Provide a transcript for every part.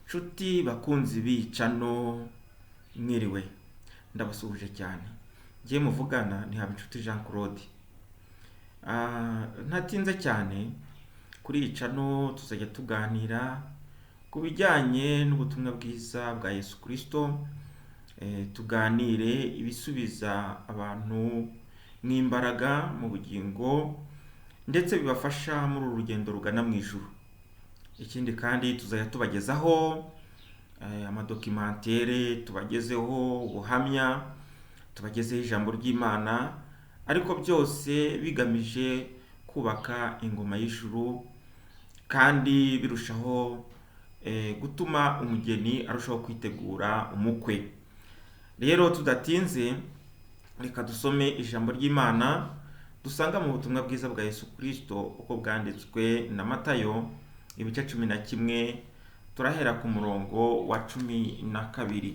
Nshuti bakunzi b'icano, mwiriwe, ndabasuhuje cyane. Ngiye muvugana ni Habinshuti Jean Claude. Ntatinze cyane, kuri iyi cano tuzajya tuganira ku bijyanye n'ubutumwa bwiza bwa Yesu Kristo, tuganire ibisubiza abantu n'imbaraga mu bugingo ndetse bibafasha muri uru rugendo rugana mu ijuru. Ikindi kandi tuzajya tubagezaho amadokimantere, tubagezeho ubuhamya, tubagezeho ijambo ry'Imana, ariko byose bigamije kubaka ingoma y'ijuru kandi birushaho gutuma umugeni arushaho kwitegura umukwe. Rero tudatinze, reka dusome ijambo ry'Imana dusanga mu butumwa bwiza bwa Yesu Kristo uko bwanditswe na Matayo, ibice 11, turahera ku murongo wa 12.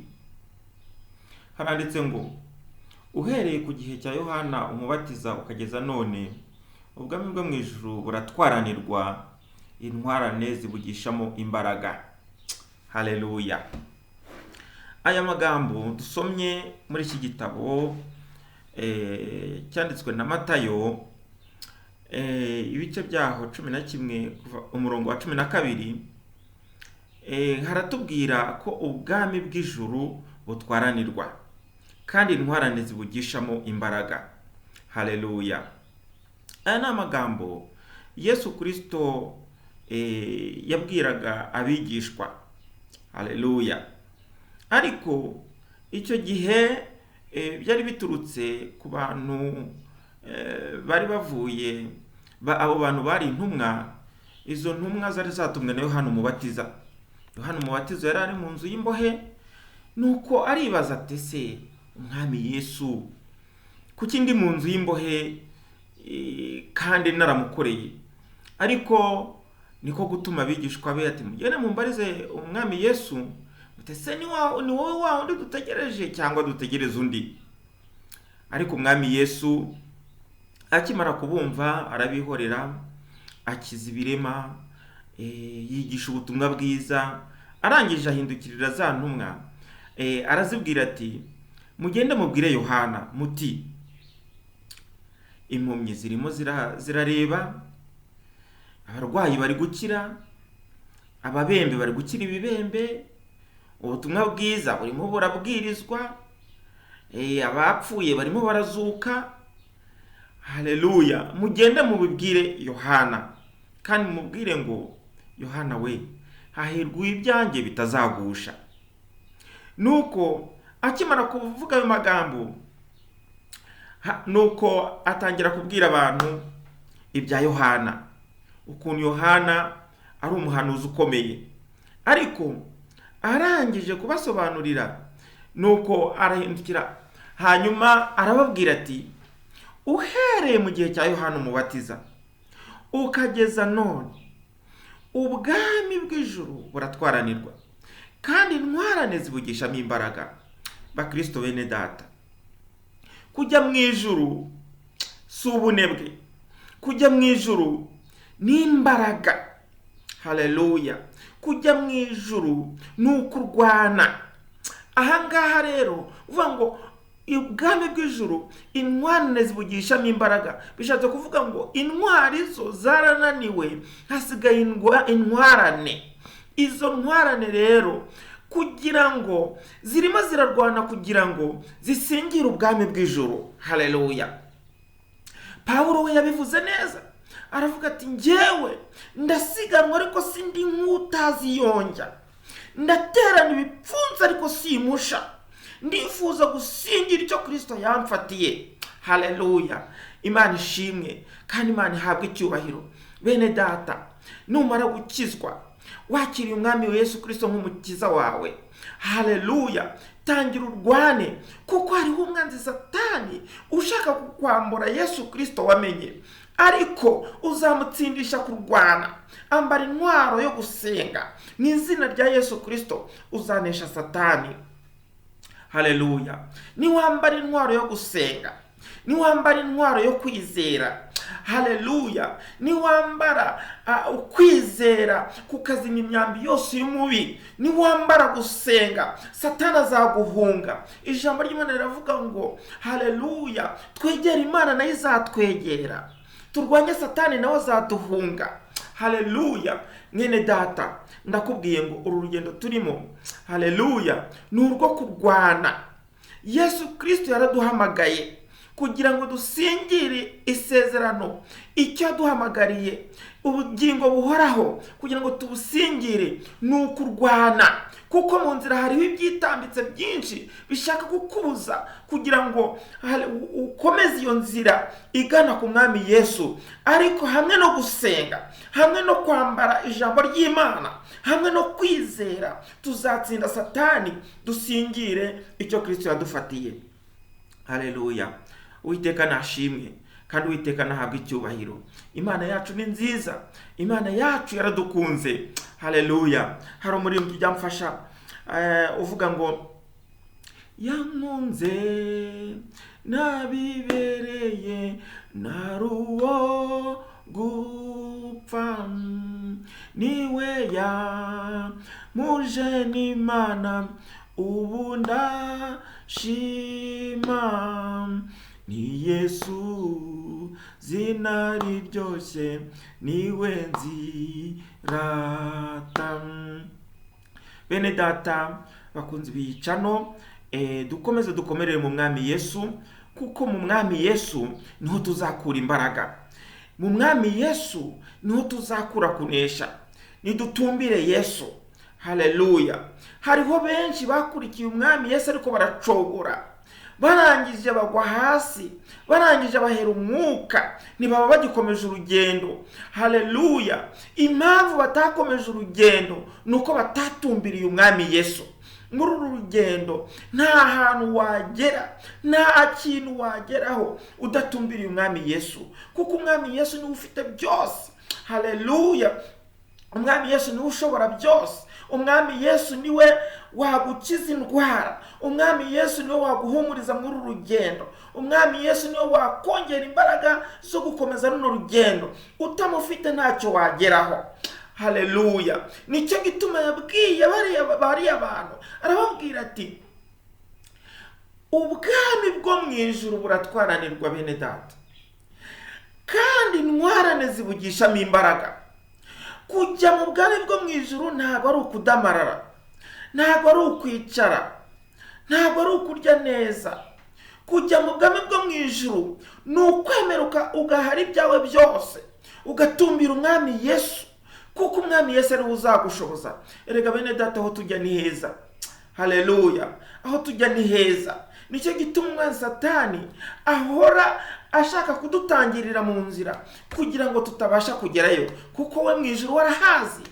Haranditse ngo: uhereye ku gihe cya Yohana umubatiza ukageza none, ubwami bwo mu ijuru buratwaranirwa, intwarane zibugishamo imbaraga. Haleluya. Aya magambo dusomye muri iki gitabo cyanditswe na Matayo, ibice byaho 11 kuva umurongo wa 12, haratubwira ko ubwami bw'ijuru butwaranirwa kandi intwarane zibugishamo imbaraga. Haleluya. Aya ni amagambo Yesu Kristo yabwiraga abigishwa. Haleluya. Ariko icyo gihe byari biturutse ku bantu bari bavuye, abo bantu bari intumwa. Izo ntumwa zari zatumwe na Yohana Umubatiza. Yohana Umubatiza yari ari mu nzu y'imbohe, nuko aribaza ati: se Umwami Yesu, kuki ndi mu nzu y'imbohe kandi naramukoreye? Ariko niko gutuma abigishwa be ati: mugende mumbarize Umwami Yesu, ese ni wowe wa wundi dutegereje cyangwa dutegereze undi? Ariko Umwami Yesu akimara kubumva arabihorera, akiza ibirema, yigisha ubutumwa bwiza. Arangije ahindukirira za ntumwa, arazibwira ati: mugende mubwire Yohana muti impumyi zirimo zirareba, abarwayi bari gukira, ababembe bari gukira ibibembe, ubutumwa bwiza burimo burabwirizwa, abapfuye barimo barazuka. Haleluya. Mugende mubibwire Yohana, kandi mubwire ngo Yohana we, hahirwa ibyanjye bitazagusha. Nuko akimara kuvuga ayo magambo, nuko atangira kubwira abantu ibya Yohana, ukuntu Yohana ari umuhanuzi ukomeye. Ariko arangije kubasobanurira, nuko arahindukira, hanyuma arababwira ati: uhereye mu gihe cya Yohana Umubatiza ukageza none, ubwami bw'ijuru buratwaranirwa kandi intwarane zibugishamo imbaraga. Bakristo bene data, kujya mu ijuru si ubunebwe, kujya mu ijuru ni imbaraga. Haleluya. Kujya mu ijuru ni ukurwana. Ahangaha rero uvuga ngo ubwami bw'ijuru intwarane zibugishamo imbaraga, bishatse kuvuga ngo intwari zo zarananiwe, hasigaye intwarane. Izo ntwarane rero kugira ngo zirimo zirarwana kugira ngo zisingire ubwami bw'ijuru. Haleluya. Pawulo we yabivuze neza, aravuga ati: njyewe ndasiganwa ariko sindi nk'utazi yonjya, ndaterana ibipfunsi ariko simusha, ndifuza gusingira icyo Kristo yamfatiye. Haleluya. Imana ishimwe kandi Imana ihabwe icyubahiro. Bene data, numara gukizwa wakiriye Umwami Yesu Kristo nk'umukiza wawe, haleluya, tangira urwane, kuko hariho umwanzi Satani ushaka kukwambura Yesu Kristo wamenye, ariko uzamutsindisha kurwana. Ambara intwaro yo gusenga mu izina rya Yesu Kristo, uzanesha Satani. Haleluya. Niwambara intwaro yo gusenga, niwambara intwaro yo kwizera, Haleluya. Niwambara ukwizera kukazimya imyambi yose y'umubi, niwambara gusenga Satani azaguhunga. Ijambo ry'Imana riravuga ngo haleluya, twegere Imana nayo izatwegera, turwanye Satani nawe azaduhunga. Haleluya. Mwene data, ndakubwiye ngo uru rugendo turimo, haleluya, ni urwo kurwana. Yesu Kristo yaraduhamagaye kugira ngo dusingire isezerano, icyo yaduhamagariye ubugingo buhoraho, kugira ngo tubusingire ni ukurwana, kuko mu nzira hariho ibyitambitse byinshi bishaka kukubuza kugira ngo ukomeze iyo nzira igana ku mwami Yesu. Ariko hamwe no gusenga, hamwe no kwambara ijambo ry'Imana, hamwe no kwizera, tuzatsinda Satani, dusingire icyo Kristo yadufatiye. Haleluya. Uwiteka nashimwe kandi Uwiteka nahabwe icyubahiro. Imana yacu ni nziza, Imana yacu yaradukunze. Haleluya. Hari umuririmbyi ujya amfasha uvuga ngo yankunze nabibereye naruwo gupfa, niwe yamuje n'Imana ubu ndashima, ni Yesu zina riryoshye niwe nzirata. Bene data bakunze biyicano, dukomeze dukomerere mu mwami Yesu, kuko mu mwami Yesu niho tuzakura imbaraga, mu mwami Yesu niho tuzakura kunesha. Nidutumbire Yesu. Haleluya. Hariho benshi bakurikiye umwami Yesu ariko baracogora, barangije bagwa hasi, barangije bahera umwuka, ntibaba bagikomeje urugendo. Haleluya. Impamvu batakomeje urugendo nuko batatumbiriye umwami Yesu. Muri uru rugendo nta hantu wagera, nta kintu wageraho udatumbiriye umwami Yesu, kuko umwami Yesu niwe ufite byose. Haleluya. Umwami Yesu niwe ushobora byose. Umwami Yesu niwe wagukiza indwara. Umwami Yesu niwe waguhumuriza muri uru rugendo. Umwami Yesu niwe wakongera imbaraga zo gukomeza runo rugendo. Utamufite ntacyo wageraho. Haleluya. Nicyo gituma yabwiye bariya bantu, arababwira ati ubwami bwo mu ijuru buratwaranirwa bene data, kandi intwarane zibugishamo imbaraga. Kujya mu bwami bwo mu ijuru ntabwo ari ukudamarara, ntabwo ari ukwicara, ntabwo ari ukurya neza. Kujya mu bwami bwo mu ijuru ni ukwemeruka ugahara ibyawe byose, ugatumbira umwami Yesu, kuko umwami Yesu ari we uzagushoboza. Erega bene data, aho tujya ni heza. Haleluya. Aho tujya ni heza. Nicyo gituma umwanzi Satani ahora ashaka kudutangirira mu nzira kugira ngo tutabasha kugerayo, kuko we mu ijuru warahazi,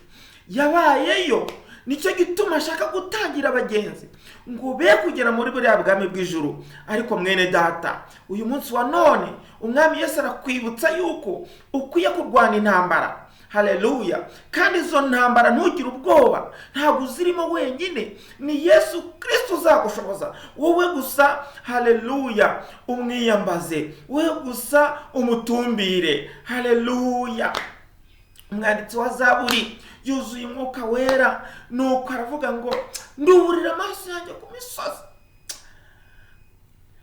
yabayeyo. Nicyo gituma ashaka gutangira abagenzi ngo be kugera muri buriya bwami bw'ijuru. Ariko mwene data, uyu munsi wa none umwami Yesu arakwibutsa yuko ukwiye kurwana intambara. Haleluya. Kandi izo ntambara ntugire ubwoba, ntabwo uzirimo wenyine, ni Yesu Kristo uzagushoboza. Wowe gusa, haleluya, umwiyambaze, wowe gusa umutumbire. Haleluya. Umwanditsi wa Zaburi yuzuye umwuka wera, nuko aravuga ngo nduburira amaso yanjye ku misozi.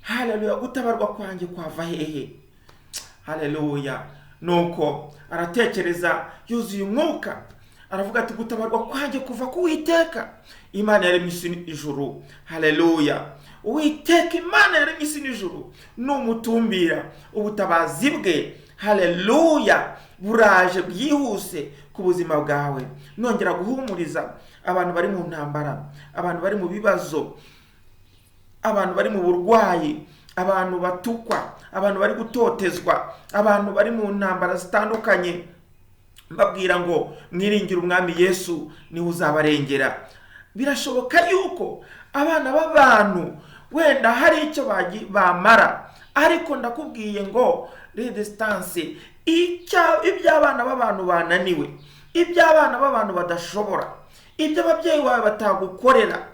Haleluya. Gutabarwa kwanjye kwava hehe? Haleluya. Nuko aratekereza yuzuye umwuka, aravuga ati gutabarwa kwanjye kuva ku Uwiteka, Imana yaremye isi n'ijuru. Haleluya. Uwiteka Imana yaremye isi n'ijuru numutumbira, ubutabazi bwe, haleluya, buraje byihuse ku buzima bwawe. Nongera guhumuriza abantu bari mu ntambara, abantu bari mu bibazo, abantu bari mu burwayi, abantu batukwa, abantu bari gutotezwa, abantu bari mu ntambara zitandukanye, mbabwira ngo mwiringire umwami Yesu niwe uzabarengera. Birashoboka yuko abana b'abantu wenda hari icyo bamara, ariko ndakubwiye ngo distance, iby'abana b'abantu bananiwe, iby'abana b'abantu badashobora, ibyo ababyeyi bawe batagukorera,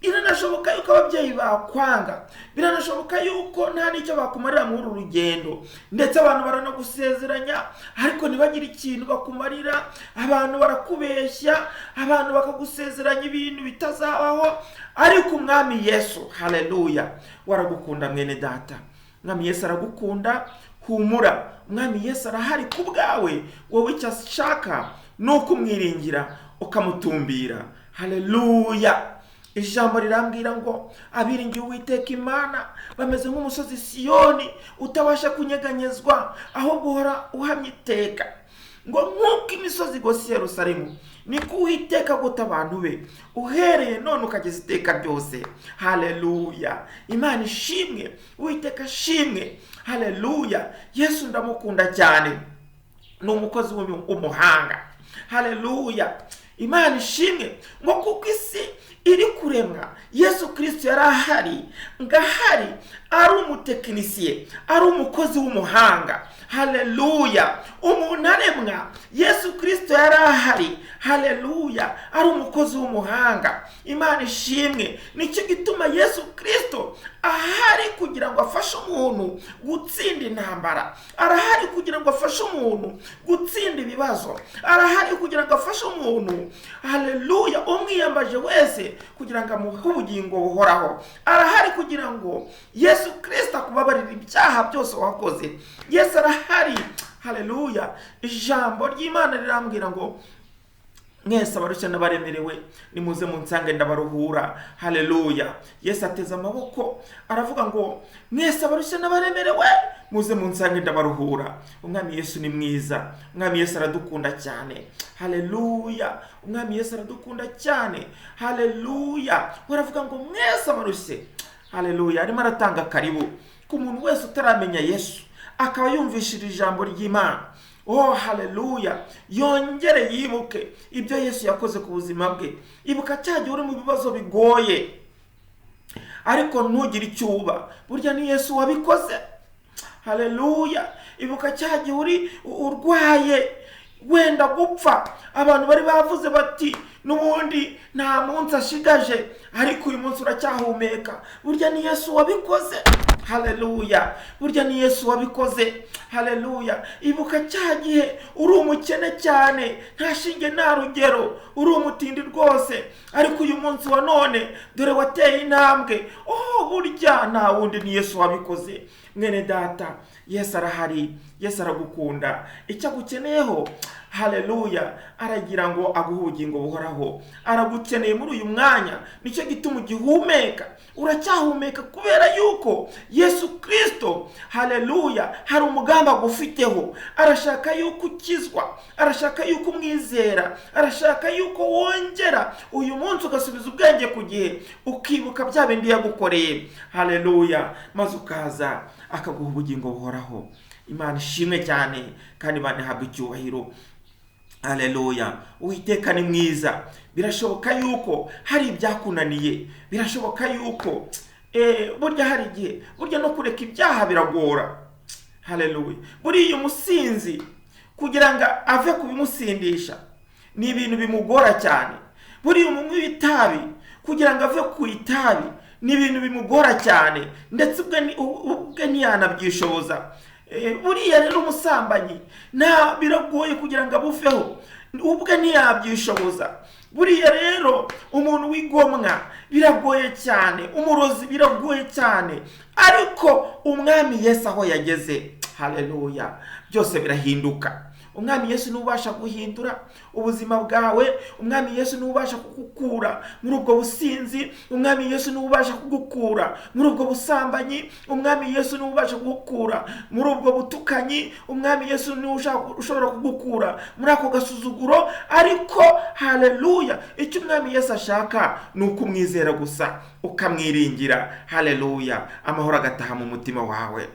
Biranashoboka yuko ababyeyi bakwanga, biranashoboka yuko nta n'icyo bakumarira muri uru rugendo, ndetse abantu baranagusezeranya ariko ntibagire ikintu bakumarira. Abantu barakubeshya, abantu bakagusezeranya ibintu bitazabaho, ariko Umwami Yesu, haleluya, waragukunda mwene data. Umwami Yesu aragukunda, humura. Umwami Yesu arahari ku bwawe, wowe icyo ashaka ni ukumwiringira ukamutumbira. Haleluya. Ijambo rirambwira ngo abiringiye Uwiteka Imana bameze nk'umusozi Siyoni utabasha kunyeganyezwa, ahubwo uhora uhamye iteka. Ngo nk'uko imisozi igose Yerusalemu, niko Uwiteka agota abantu be, uhereye none ukageza iteka ryose. Haleluya. Imana ishimwe, Uwiteka ashimwe. Haleluya. Yesu ndamukunda cyane, ni umukozi w'umuhanga. Haleluya. Imana ishimwe. Ngo kuko isi iri kuremwa, Yesu Kristo yari ahari, ngahari ari umutekinisiye, ari umukozi w'umuhanga. Haleluya. Umuntu aremwa, Yesu Kristo yari ahari. Haleluya, ari umukozi w'umuhanga. Imana ishimwe. Nicyo gituma Yesu Kristo ahari kugira ngo afashe umuntu gutsinda intambara, arahari kugira ngo afashe umuntu gutsinda ibibazo, arahari kugira ngo afashe umuntu, haleluya, umwiyambaje wese kugira ngo amuhe ubugingo buhoraho. Arahari kugira ngo Yesu Kristo akubabarire ibyaha byose wakoze. Yesu arahari. Haleluya. Ijambo ry'Imana rirambwira ngo mwese abarushye n'abaremerewe nimuze munsange ndabaruhura. Haleluya. Yesu ateze amaboko aravuga ngo mwese abarushye n'abaremerewe muze munsange ndabaruhura. Umwami Yesu ni mwiza, Umwami Yesu aradukunda cyane. Haleluya. Umwami Yesu aradukunda cyane. Haleluya. Baravuga ngo mwese abarushye. Haleluya. Arimo aratanga karibu ku muntu wese utaramenya Yesu akaba yumvishije ijambo ry'Imana. Oh, haleluya. Yongere yibuke ibyo Yesu yakoze ku buzima bwe. Ibuka cya gihe uri mu bibazo bigoye, ariko ntugire icyo uba, burya ni Yesu wabikoze. Haleluya. Ibuka cya gihe uri urwaye wenda gupfa, abantu bari bavuze bati n'ubundi nta munsi ashigaje, ariko uyu munsi uracyahumeka, burya ni Yesu wabikoze. Haleluya. Burya ni Yesu wabikoze. Haleluya. Ibuka cya gihe uri umukene cyane, nta shinge nta rugero, uri umutindi rwose, ariko uyu munsi wa none dore wateye intambwe. Oh, burya nta wundi ni Yesu wabikoze. Mwene data, Yesu arahari, Yesu aragukunda. Icyo agukeneyeho, haleluya, aragira ngo aguhe ubugingo buhoraho. Aragukeneye muri uyu mwanya, nicyo gituma ugihumeka. Uracyahumeka kubera yuko Yesu Kristo, haleluya, hari umugambi agufiteho. Arashaka yuko ukizwa, arashaka yuko umwizera, arashaka yuko wongera uyu munsi ugasubiza ubwenge ku gihe, ukibuka bya bindi yagukoreye. Haleluya. Maze ukaza akaguha ubugingo buhoraho. Imana ishimwe cyane kandi Imana ihabwe icyubahiro. Haleluya. Uwiteka ni mwiza. Birashoboka yuko hari ibyakunaniye, birashoboka yuko burya hari igihe burya no kureka ibyaha biragora. Haleluya. Buriya umusinzi kugira ngo ave kubimusindisha ni ibintu bimugora cyane. Buriya umunywi w'itabi kugira ngo ave ku itabi ni ibintu bimugora cyane, ndetse ubwe ntiyanabyishoboza. Buriya rero umusambanyi nta biragoye kugira ngo abuveho, ubwe ntiyabyishoboza. Buriya rero umuntu w'igomwa biragoye cyane, umurozi biragoye cyane, ariko Umwami Yesu aho yageze, haleluya, byose birahinduka. Umwami Yesu niwe ubasha guhindura ubuzima bwawe. Umwami Yesu niwe ubasha kugukura muri ubwo businzi. Umwami Yesu niwe ubasha kugukura muri ubwo busambanyi. Umwami Yesu niwe ubasha kugukura muri ubwo butukanyi. Umwami Yesu niwe ushobora kugukura muri ako gasuzuguro. Ariko haleluya, icyo Umwami Yesu ashaka ni ukumwizera gusa, ukamwiringira. Haleluya, amahoro agataha mu mutima wawe.